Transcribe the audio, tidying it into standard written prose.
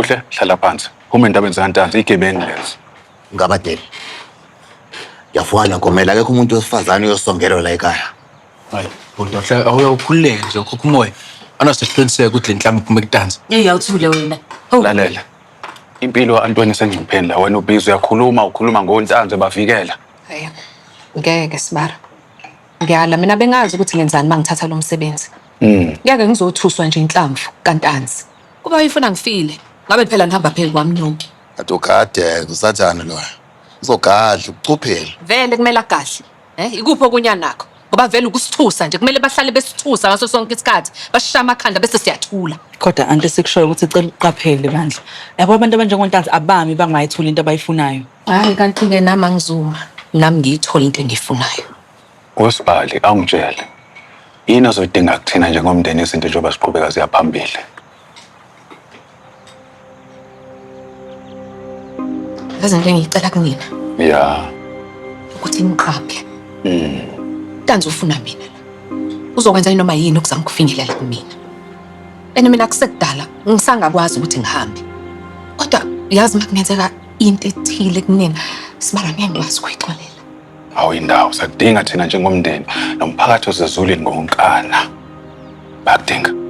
Buhle, hlala phansi. Phuma endabeni zikaNtanzi, igebengu lezi. Ngabadeli. Ngiyafuna Nkomela, akekho umuntu wesifazane uyosongelwa la ekhaya. Hayi, bhuti awuhlale awuyakhululeka nje ukhokha umoya. Anasiqiniseko ukuthi le nhlamba iphuma kuNtanzi. Yeyi awuthule wena. Hawu. Lalela. Impilo ka-Antoine isengcupheni la. Wena ubhizi uyakhuluma, ukhuluma ngoNtanzi bavikela. Hayi. Ngeke sibara. Ngiyala mina bengazi ukuthi ngenzani uma ngithatha lo msebenzi. Ngeke ngizothuswa nje inhlamvu kaNtanzi. Kuba uyifuna ngifile. Ngabe phela nihamba phezu kwami nonke. Kade ugade usathane loyo. Uzogadla ucuphele. Vele kumele agadle. Eh, ikuphi okunye anakho? Ngoba vele ukusithusa nje kumele bahlale besithusa ngaso sonke isikhathi. Basishaya amakhanda bese siyathula. Kodwa anti esikushoyo ukuthi cela uqaphele bandla. Yabo abantu abanjengontanzi abami bangayithuli into abayifunayo. Hayi kanti-ke nami angizuma. Nami ngiyithole into engiyifunayo. Usibali awungitshele. Yini ozoyidinga kuthina njengomndeni izinto njengoba ziqhubeka ziya phambili? Yazi into engiyicela kunina Ya. ukuthi niqaphe. Ntanzi ufuna mina la. Uzokwenza inoma yini ukuzama ukufinyelela kumina. And mina kusekudala ngisangakwazi ukuthi ngihambe. Kodwa yazi uma kungenzeka into ethile kunina sibala ngeke ngikwazi ukuyixolela. Awu indawo sakudinga thina njengomndeni nomphakathi osezulwini ngonkana. Bayakudinga.